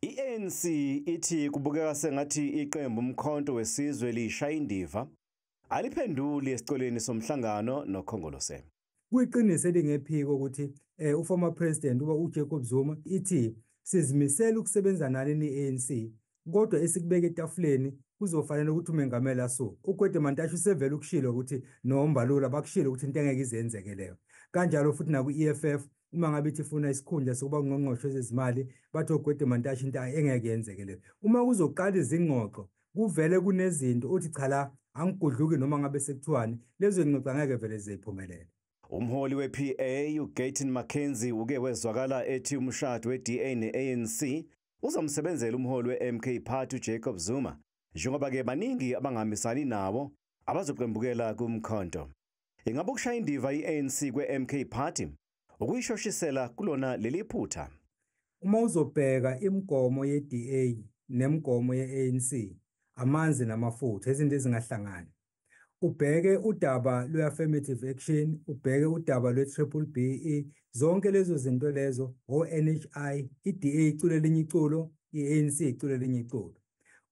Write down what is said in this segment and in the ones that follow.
I-ANC ithi kubukeka sengathi iqembu Umkhonto weSizwe lishaya indiva aliphenduli esicelweni somhlangano noKhongolose. Kuyiqiniso elingephiko ukuthi uformer president uba uJacob Zuma ithi sizimisele ukusebenza nani ni-ANC, kodwa esikubeka etafuleni kuzofanele ukuthi umengameli asuke. UGwede Mantashe usevele ukushilo ukuthi noMbalula bakushilo ukuthi into engeke izenzeke leyo. Kanjalo futhi naku-EFF uma ngabe ithi ifuna isikhundla sokuba ungqongqoshe wezezimali bathi oGwede Mantashe into engeke yenzeke leyo. Uma kuzoqala izingxoxo kuvele kunezinto uthi cha la angigudluki noma ngabe sekuthiwani, lezo zingxoxo angeke vele ziphumelele. Umholi we-PA uGayton McKenzie uke wezwakala ethi umshado we-DA ne-ANC uzomsebenzela umholi we-MK Party uJacob Zuma, njengoba-ke baningi abangahambisani nawo abazoqembukela kumkhonto. Ingabe ukushaya indiva i-ANC kwe-MK Party ukuyishoshisela kulona leli phutha? Uma uzobheka imigomo ye-DA nemigomo ye-ANC, amanzi namafutha, izinto ezingahlangani. Ubheke udaba lwe-affirmative action, ubheke udaba lwe-triple BE, zonke lezo zinto lezo, o-NHI, i-DA icule elinye iculo, i-ANC icule elinye iculo.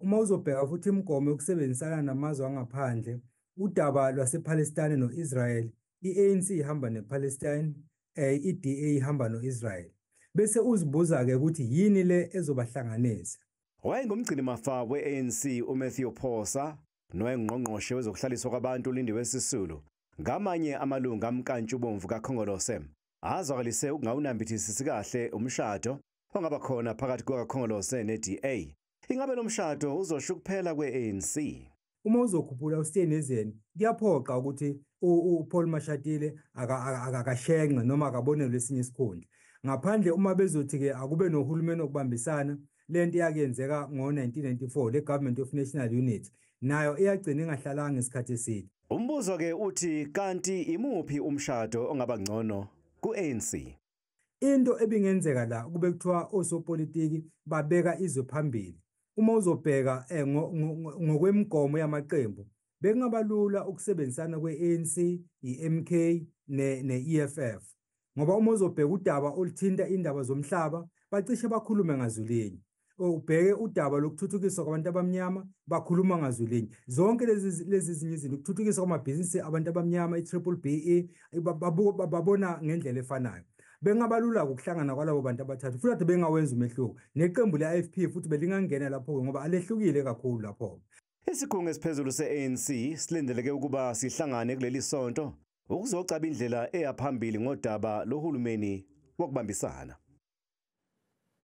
Uma uzobheka futhi imigomo yokusebenzisana namazwe angaphandle, udaba lwasePalestine no-Israel, i-ANC ihamba nePalestine, i-DA ihamba no-Israel. Bese uzibuza-ke ukuthi yini le ezobahlanganisa. Wayengumgcinimafa we-ANC uMatthew Phosa nowayengqongqoshe wezokuhlaliswa kwabantu uLindiwe Sisulu ngamanye amalungu amkantshubomvu kaKhongolose azwakalise ukungawunambithisisi kahle umshado ongaba khona phakathi kukaKhongolose ne-DA. Ingabe lo mshado uzosho ukuphela kwe-ANC? Uma uzokhuphula uSteenhuisen kuyaphoqa ukuthi uPaul Mashatile akashenxe noma akabonelwe esinye isikhundla. Ngaphandle uma bezothi-ke akube nohulumeni okubambisana, lento iyakuyenzeka ngo-1994 le Government of National Unity nayo iyagcina ingahlalanga isikhathi eside. Umbuzo-ke uthi kanti imuphi umshado ongaba ngcono ku-ANC? Into ebingenzeka la kube kuthiwa osopolitiki babeka izwe phambili. Uma uzobheka ngokwemigomo yamaqembu, bekungaba lula ukusebenzisana kwe-ANC, i-MK ne-EFF. Ngoba uma uzobheka udaba oluthinta indaba zomhlaba, bacishe bakhulume ngazwilinye. Ubheke udaba lokuthuthukiswa kwabantu abamnyama, bakhuluma ngazwilinye. Zonke lezi zinye izinto, ukuthuthukiswa kwamabhizinisi abantu abamnyama, i-triple BE, babona ngendlela efanayo. Bengabalula ukuhlangana kwalabo bantu abathathu futhi kade bengawenza umehluko. Neqembu le-IFP futhi belingangena lapho-ke ngoba alehlukile kakhulu lapho. Isikhungo esiphezulu se-ANC silindeleke ukuba sihlangane kuleli sonto ukuzocaba indlela eya phambili ngodaba lohulumeni wokubambisana.